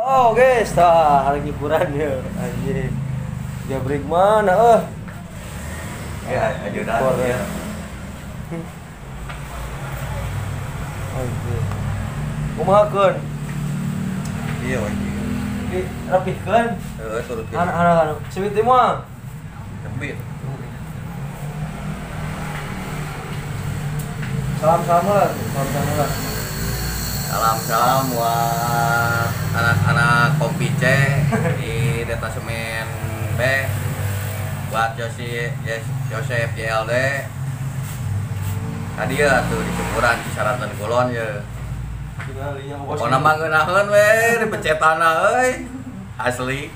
Oh guys, tah hari nyukuran ya anjing. Jabrik mana eh? Ya, ajudan ya. Anjing. Kumaha keun? Iya anjing. Dirapihkeun? Heeh, turutkeun. Anu, sewit teh moal. Tebit. Salam-salam lah, salam-salam lah. Salam-salam buat anak-anak Kompi C di Detasemen B, buat Joseph JLD. Tadi ya tuh di cukuran Cisaranten Kulon ya. Pokoknya mah ngeunaheun we dipecetana euy. Asli.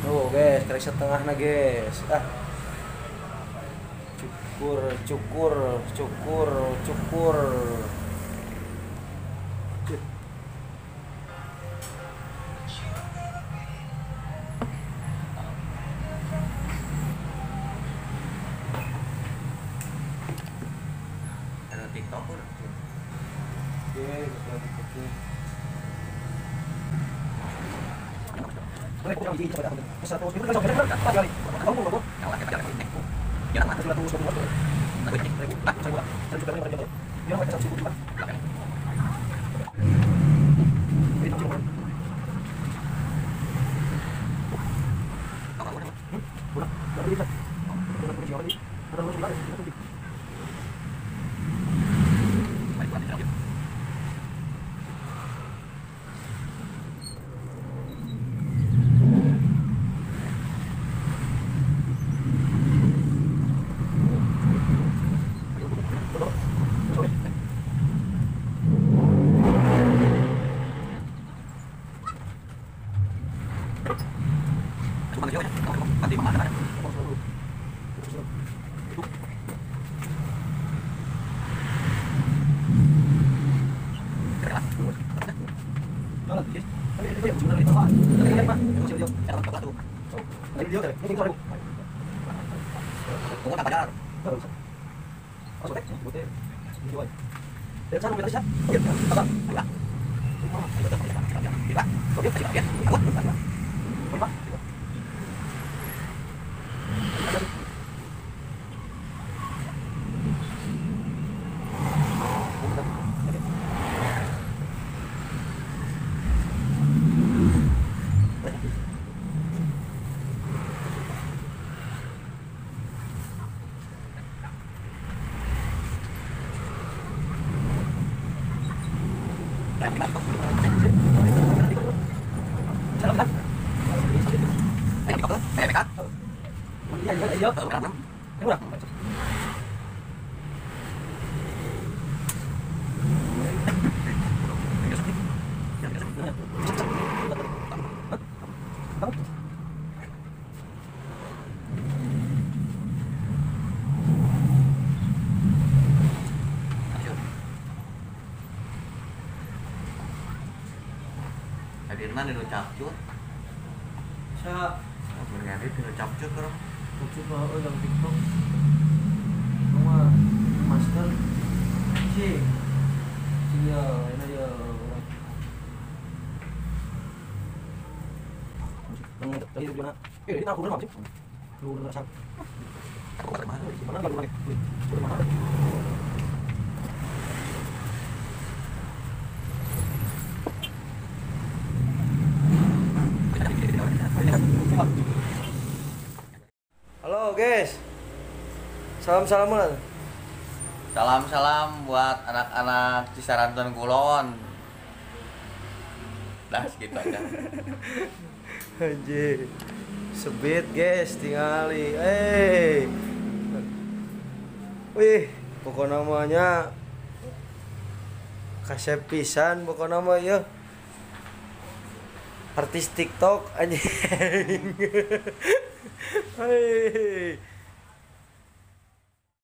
Tuh guys, karek setengah na guys. Ah. Cukur, cukur, cukur, cukur. Ada TikTok udah. Oke, oke. ngeditna dinu capcut. Sa mun ngedit dinu capcut urang. Capcut mah euy dalam TikTok. Mah master si. Sia, enak ya. Halo guys, salam-salam lah. Salam-salam buat anak-anak Cisaranten Kulon. Dah segitu aja. Anjir. Sebit guys tingali. Wih, pokok namanya kasep pisan pokok nama ya. Artis TikTok anjing. Hei.